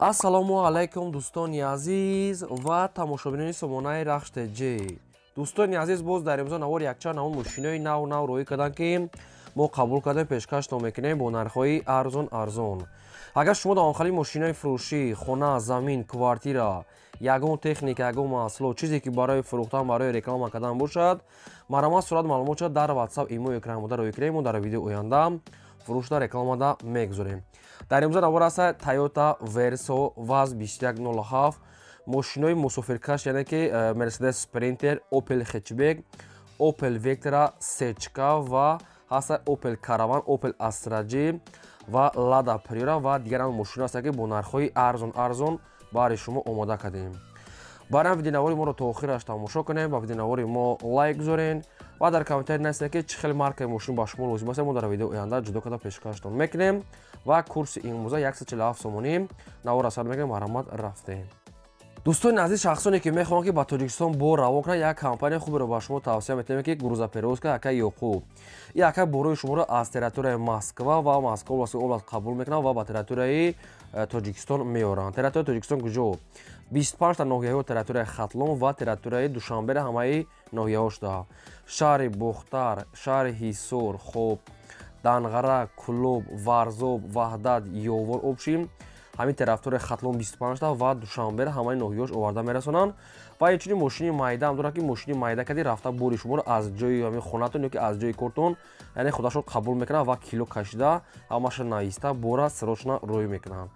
Ассалому алайкум, дӯстони азиз ва тамошобинони сомонаи Рахш ТЖ. Дӯстони азиз, боз дар имзо навор якчанд намуд мошинои нав нав роҳӣ карданд, ки мо қабул кардем, пешкаштон мекунем бо нархҳои арзон арзон. Агар шумо дар онхали мошинои фурӯшӣ, хона, замин, квартира, ягон техника, ягон маҳсулот, чизе ки барои фурӯхтан, барои реклама кардан бошад, марҳамат, сурат маълумот шад дар WhatsApp, имо, экран буда роҳӣ кунем. Мо дар видео оянда фурӯшда, рекламада мегузорем. Дар имрӯза навор аст Toyota Verso, ВАЗ 2107, мошинои мусофиркаш, яъне ки Mercedes Sprinter, Opel Hatchback, Opel Vectra Сечка ва ҳаста Opel Caravan, Opel Astra G ва Lada Priora ва дигар ҳам мошино ҳастанд, ки бо нархҳои арзон арзон баҳри шумо омода кардем. Барам видеонавори моро то охираш тамошо кунем, ба видеонавори мо лайк гузорен ва дар комментарий нависед, ки чӣ хел маркаи мошин ба шумо лозим аст. Мо дар видео оянда ҷудо карда пешкаштон мекунем. Ва курси имрӯза 147 сомонӣ. Навор асар мекунем, марҳамат, рафтем. Дӯстони азиз, шахсоне ки мехоҳанд, ки ба Тоҷикистон бор равон кунанд, як компанияи хуберо ба шумо тавсия метавонем, ки грузоперевозка ака Ёқуб. И ака борои шуморо аз территорияи Москва ва Москва области област қабул мекунанд ва ба территорияи Тоҷикистон меоранд. Территорияи Тоҷикистон куҷо? 25та ноҳияҳо территорияи Хатлон ва территорияи Душанбера, ҳамаи ноҳияҳо шуда, шаҳри Бохтар, шаҳри Ҳисор, хоб, Данғара, Кулоб, Варзоб, Ваҳдат, Ёвор, обшим ҳамин территорияи Хатлон 25та ва Душанбера ҳамаи ноҳияҳош оварда мерасонанд. Ва инчунин мошини майда ҳам дорад, ки мошини майда кади рафта бори шуморо аз ҷои ҳамин хонатон ё ки аз ҷои кортон, яъне худашон қабул мекунанд ва кило кашида, ҳамаша нависта, бора срочно рӯй мекунанд.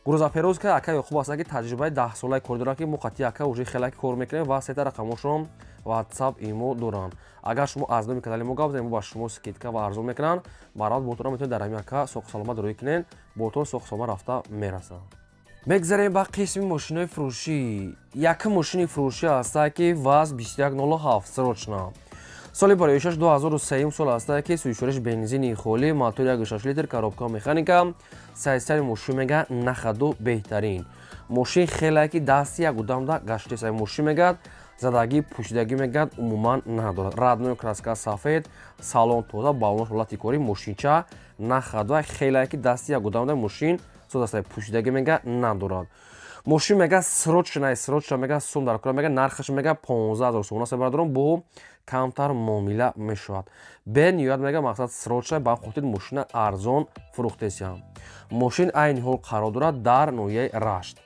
Грузоперевозка ака Ёқуб аст, ки таҷрибаи 10-солаи кор дорад, ки мо қатъи ака уже хеле кор мекунем ва сета рақамошон WhatsApp, имо доранд. Агар шумо аз номи канали мо гап занед, мо ба шумо скидка ва арзон мекунанд. Марҳамат, бортонро метавонед дар ҳамин ака соқу саломат рӯй кунед, бортон соқу саломат рафта мерасанд. Мегзарем ба қисми мошинои фурӯшӣ. Якум мошини фурӯшӣ ҳаста, ки ВАЗ 2107, срочно, соли бароишаш 2003 сол ҳаста, ки сӯзишвориш бензини холӣ, мотор 1,6 литр, коробка механика. Сайсари мошин мега на ходу, беҳтарин мошин, хеле ки дасти як одамда гаштеса. Мошин мегӯяд, задагӣ, пӯшидагӣ мегӯяд, умуман надорад. Родной краска сафед, салон тоза, балонош ҳолати корӣ, мошинча на ходу, хеле ки дасти як одамда мошин содаста, пӯшидагӣ мега надорад. Мошин мега срочно, срочно мега сум дар кора. Мега нархаш мега 15 000 сомон аст, бародарон, бо камтар муомила мешавад. Бениҳоят мега мақсад срочно, ба хотир мошина арзон фурӯхтесиям. Мошин айни ҳол қарор дорад дар ноҳияи Рашт.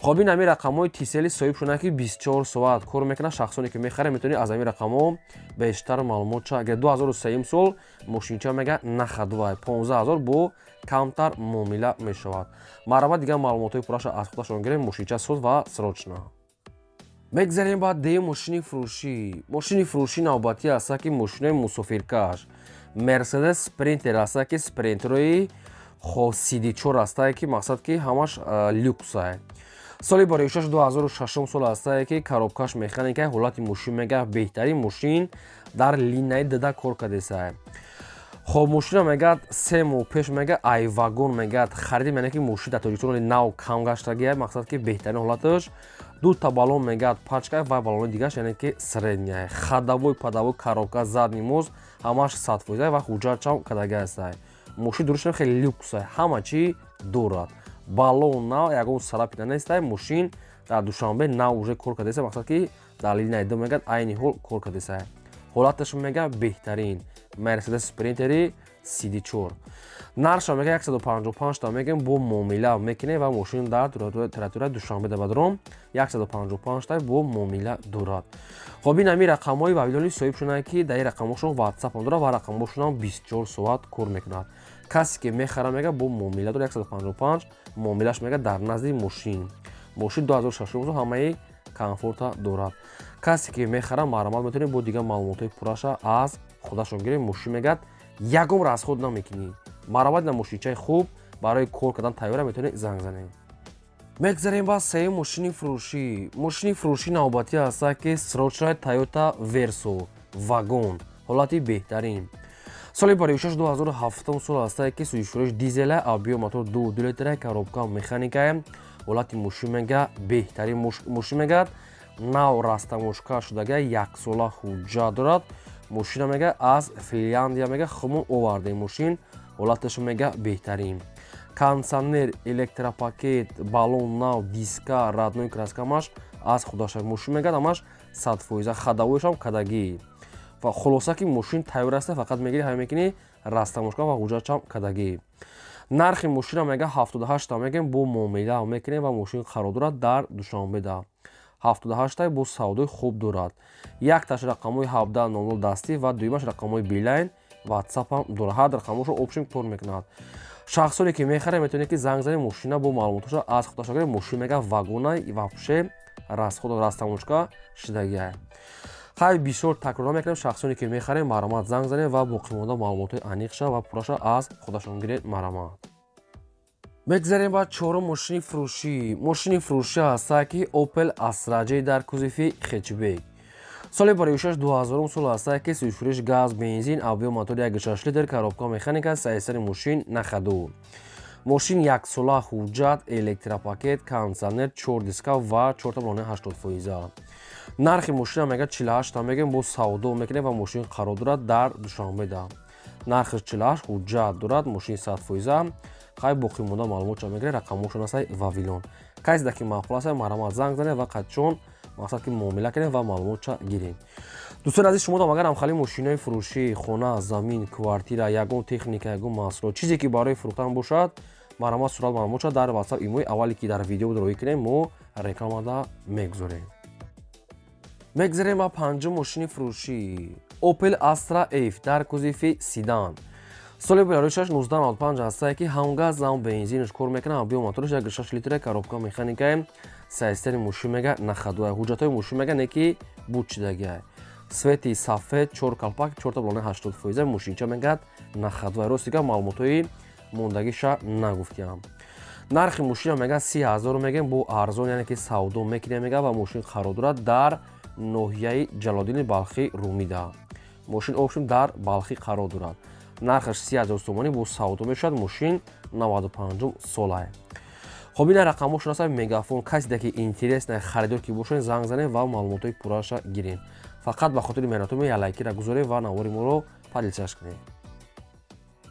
Хоб, ин ҳамин рақамҳои Тисели соҳиб шуда, ки 24 соат кор мекунад. Шахсоне ки мехаред, метавонед аз ҳамин рақамҳо бештар маълумот ча. Агар 2003 сол мошинча мега на ходовай, 15 000, бо камтар муомила мешавад. Марҳамат, дигар маълумотҳои пурраша аз худашон гирем. Мошинча соз ва срочно. Мегзарем ба деюм мошини фурӯшӣ. Мошини фурӯшӣ навбатӣ аста, ки мошинои мусофиркаш Мерседес Спринтер аста, ки Спринтерои хосиди чор астае, ки мақсад ки ҳамаш люксае. Соли бароишаш 2006 сол астае, ки коробкаш механика. Ҳолати мошин мега беҳтарин, мошин дар линияи дда кор кардесае. Хоб, мошина мегӯяд, 3 моҳ пеш мега ай вагон мегӯяд харидем, яъне ки мошин дар Тоҷикистон нав кам гаштагия. Мақсад ки беҳтарин ҳолаташ, дута балон мегӯяд пачка ва балони дигараш, яъне ки средняя, ходовой, подовой, коробка, задний мост ҳамаш 100% ва ҳуҷҷатчам кардага астае. Мошин дурушам хеле люксае, ҳама чӣ дорад, балон нав, ягон царапина нестае. Мошин дар Душанбе нав уже кор кардеса, мақсад ки дар линияи ду мегӯяд айни ҳол кор кардесае. Ҳолаташ мега беҳтарин, Мерседес Спринтери CD4. Нархша мега 155 та мегем, бо муомила мекунем. Ва мошин дар территорияи Душанбе дабадром, 155 та, бо муомила дорад. Хоб, ин ҳамин рақамҳои вавилони соҳиб шуданд, ки дар ин рақамҳошон WhatsApp дорад ва рақамҳошонам 24 соат кор мекунад. Касе ки мехара, мега бо муомила дорад, 155 муомилаш мега дар назди мошин. Мошин 2006, ҳамаи комфорта дорад. Касе ки мехара, марҳамат, метавонед бо дигар маълумотҳои пурраша аз худашон гирем. Мошин мегӯяд, ягон расход намекунӣ. Марҳамат, ина мошинчаи хуб, барои кор кардан тайёра, метавонед занг занед. Мегзарем ба сеюм мошини фурӯшӣ. Мошини фурӯшӣ навбатӣ ҳаста, ки срочная Toyota Verso вагон, ҳолати беҳтарин, соли бароишаш 2007 сол ҳастае, ки сӯзишвориш дизела, объём мотор 2,2 литра, коробка механикае. Ҳолати мошин мега беҳтарин, мошин мегӯяд нав растамошка шудага, яксола ҳуҷҷат дорад. Мошина мега аз Финляндия мега худмон овардем. Мошин ҳолаташ мега беҳтарин. Кондиционер, электропакет, баллон нав, диска, родной краска маш аз худаша. Мошин мегӯяд ҳамаш 100%, ходовой шам кадагӣ. Ва хулоса ки мошин тайёр аста, фақат мегирӣ, ҳай мекунӣ, растамошка ва ҳуҷҷатшам кадагӣ. Нархи мошина мега 78 мегем, бо муомила мекунем ва мошин қарор дорад дар Душанбеда. 78 бо савдои хуб дорад. Якташ рақамҳои 1700 дастӣ ва дуюмаш рақамҳои Билайн, Ватсапам дорад. Ҳар рақамҳошо общем кор мекунад. Шахсоне ки мехаред, метавонед ки занг занед, мошина бо маълумотҳоша аз худаша гиред. Мошин мега вагона вообще расход растамошка шидагиа. Хай, бисёр такрор мекунем, шахсоне ки мехарем, марҳамат, занг занед ва боқимонда маълумотҳои аниқша ва пурраша аз худашон гиред, марҳамат. Мегзарем ба чорум мошини фурӯшӣ. Мошини фурӯшӣ ҳаста ки Opel Astra J дар кузови хэтчбек. Соли бароишаш 2000 сол ҳаста ки сӯзишвориш газ, бензин, объём мотор 1,6 литр, коробка механика, состояние мошин на ходу. Мошин яксола ҳуҷҷат, электропакет, кондиционер, чор диска ва чорта баллони 80%. Нархи мошина мега 48 мегем, бо савдо мекунем ва мошин қарор дорад дар Душанбеда. Нархиш 48, ҳуҷҷат дорад, мошин 100%. Хай, боқимонда маълумотша мегиред, рақамҳошон ҳастай Вавилон. Касе ки маъқул аст, марҳамат, занг занед ва қадчон мақсад ки муомила кунем ва маълумотша гирем. Дӯстони азиз, шумо агар ҳамхали мошинои фурӯшӣ, хона, замин, квартира, ягон техника, ягон маҳсулот, чизе ки барои фурӯхтан бошад, марҳамат, сурат маълумотша дар WhatsApp, имои аввале ки дар видео буд роҳӣ кунем, мо рекламада мегузорем. Мегзарем ба панҷум мошини фурӯшӣ. Opel Astra F дар кузови седан. Соли бароишаш 1995 ҳастае ки ҳам газ, ҳам бензинш кор мекунад, объём мотораш 1,6 литра, коробка механикае, состояние мошин мега на ходу. Ҳуҷҷатҳои мошин мега не ки буд шидагиай. Цвети сафед, чор калпак, чорта баллони 80%, мошинча мегӯяд на ходу. Рости гап, маълумотҳои мондагиша нагуфтиям. Нархи мошина мега 30 000 мегем, бо арзон, яъне ки савдо мекунем мега ва мошин қарор дорад дар ноҳияи Ҷалолиддини Балхӣ, Румида. Мошин общем дар Балхӣ қарор дорад. Нархаш 30 000 сомонӣ, бо савдо мешавад, мошин 95 солае. Хоб, ина рақамҳошон аст Мегафон. Касе ки интересно, харидор ки бошед, занг занед ва маълумотҳои пурраша гирем. Фақат ба хотири меҳнатҳои мо лайкира гузоред ва навори моро поделиться кунед.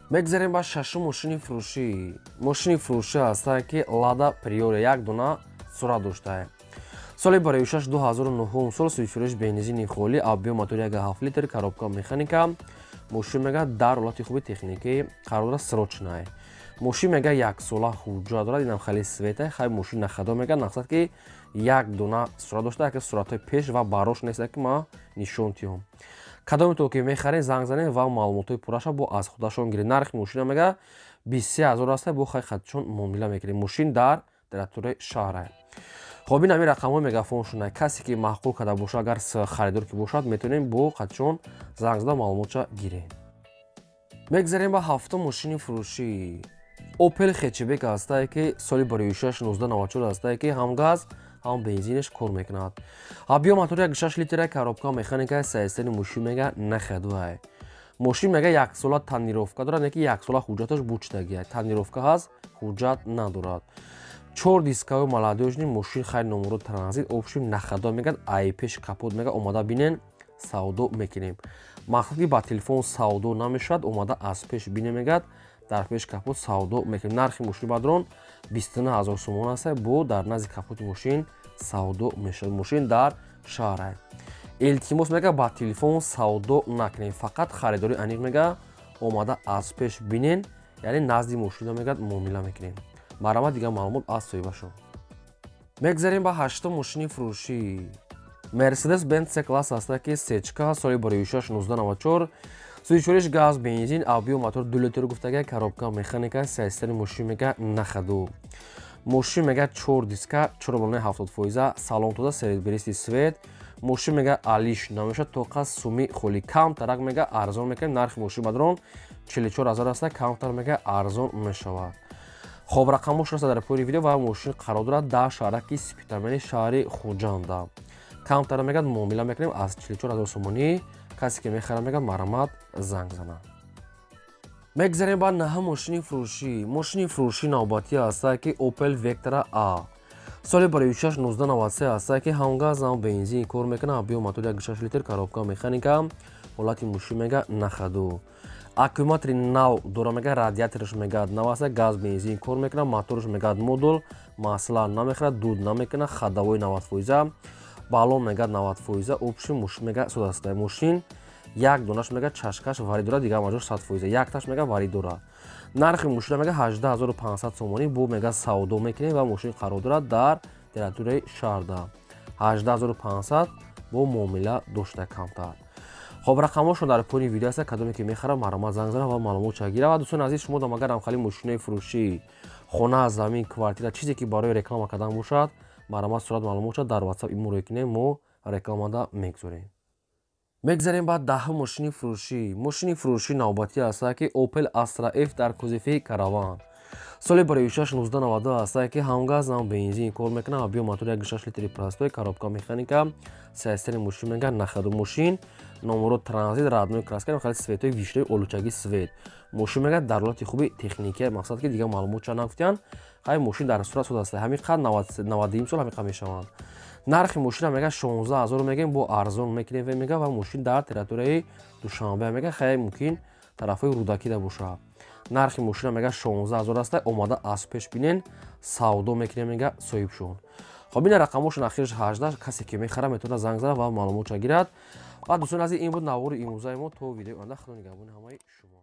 Мегзарем ба шашум мошини фурӯшӣ. Мошини фурӯшӣ ҳастае ки Лада Приора, як дона сурат доштае. Соли бароишаш 2009 сол, сӯзишвориш бензини холӣ, объём мотор 1,7 литр, коробка механика. Мошин мега дар ҳолати хуби техникӣ қарор дорад, срочная. Мошин мега яксола ҳуҷҷат дорад, инам хеле цвета. Хай, мошин на ходу мега, мақсад ки як дона сурат дошта, яке суратҳои пеш ва барош нест ки ма нишон тиҳам. Кадометон ки мехаред, занг занед ва маълумотҳои пурраша бо аз худашон гиред. Нархи мошина мега 23 000 аста, бо хай хатчон муомила мекунем. Мошин дар территорияи шаҳра. Хоб, ин ҳамин рақамҳои Мегафоншона. Касе ки маъқул карда бошад, агар харидор ки бошад, метавонем бо қатчон занг зада маълумотша гирем. Мегзарем ба ҳафтум мошини фурӯшӣ. Opel хэтчбек ҳастае ки соли бароишаш 1994 ҳастае ки ҳам газ, ҳам бензинаш кор мекунад. Объём мотор 1,6 литра, коробка механика, состояние мошин мега на ходу. Мошин мега яксола тонировка дорад, не ки яксола ҳуҷҷаташ бучдагия. Тонировка ҳаст, ҳуҷҷат надорад. Чор дискаи молодёжный мошин, хайр, номеро транзит, общем на ходу мегӯяд, ай пеш капот мега омада бинен, савдо мекунем. Мақсад ки ба телефон савдо намешавад, омада аз пеш бинем мегӯяд, дар пеш капот савдо мекунем. Нархи мошини бадрон 29 000 сомон аст, бо дар назди капоти мошин савдо мешавад. Мошин дар шаҳр. Илтимос мега, ба телефон савдо накунем, фақат харидори аниқ мега омада аз пеш бинен, яъне назди мошина мегӯяд муомила мекунем. Марҳамат, дигар маълумот аз соҳибашон. Мегзарем ба ҳаштум мошини фурӯшӣ. Мерседес Бенц С класс ҳаста ки сечка, соли бароишаш 1994, сӯзишвориш газ, бензин, объём мотор 2 литр гуфтага, коробка механика, состояние мошин мега на ходу. Мошин мега чор диска, чор баллони 70%, салон тоза, серебристый цвет. Мошин мега алиш намешавад, тоқа суми холи, камтарак мега арзон мекунем. Нархи мошин бадрон 44 000 аста, камтар мега арзон мешавад. Хоб, рақамҳош аст дар поёни видео ва мошин қарор дорад дар шаҳраки Спитамени шаҳри Хуҷанда. Камтар мегӯяд муомила мекунем аз 44 000 сомонӣ. Касе ки мехарад мегӯяд, марҳамат, занг занад. Мегзарем ба наҳум мошини фурӯшӣ. Мошини фурӯшӣ навбатӣ ҳастае ки Opel Vectra A, соли бароишаш 1993 ҳастае ки ҳам газ, ҳам бензин кор мекунад, объём мотор 1,6 литр, коробка механика, ҳолати мошин мега на ходу. Аккумулятори нав дора, мега радиатораш мегад нав аст, газ, бензин кор мекунад, мотораш мегад модул, масла намехӯрад, дуд намекунад, ходовой 90%, баллон мегад 90%, общий мошин мега суд аст. Мошин як донаш мега чашкаш вари дорад, дигар маҷош 100%, якташ мега вари дорад. Нархи мошина мега 18 500 сомонӣ, бо мега савдо мекунем ва мошин қарор дорад дар территорияи шаҳрда. 18 500 бо муомила дошта камтар. Хоб, рақамҳошон дар поёни видео аст, кадоме ки мехарад, марҳамат, занг зана ва маълумотша гира. Ва дӯстони азиз, шумо дам агар ҳамхали мошинои фурӯшӣ, хона, замин, квартира, чизе ки барои реклама кардан бошад, марҳамат, сурат, маълумотша дар WhatsApp имрӯ кунем, мо рекламада мегузорем. Мегзарем ба 10-ум мошини фурӯшӣ. Мошини фурӯшӣ навбатӣ аст, ки Opel Astra F дар кузови Караван, соли барои 1992 аст, ки ҳам газ, ҳам бензин кор мекунад ва биё мотори 1,6 литри простой, коробка механика, системи мошин мега на ходу. Мошин номеро транзит, родной краска, хеле цветои вишнои олучаги цвет. Мошин мега дар ҳолати хуби техникия, мақсад ки дигар маълумот ча нагуфтиянд. Хай, мошин дар сурат суд аст, ҳамин қад 91 сол ҳамин қад мешаванд. Нархи мошина мега 16 000 мегем, бо арзон мекунем мега. Ва мошин дар территорияи Душанбе мега, хай, мумкин тарафҳои Рӯдакида бошад. Нархи мошина мега 16 000 аста, омада аз пеш бинен, савдо мекунем мега соҳибшон. Хоб, ина рақамошон ахираш 18, касе ки мехара, метавонад занг зана ва маълумотша гирад. Ва дӯстони азиз, ин буд навори имрӯзаи мо. То видеои оянда, худо нигаҳбони ҳамаи шумо.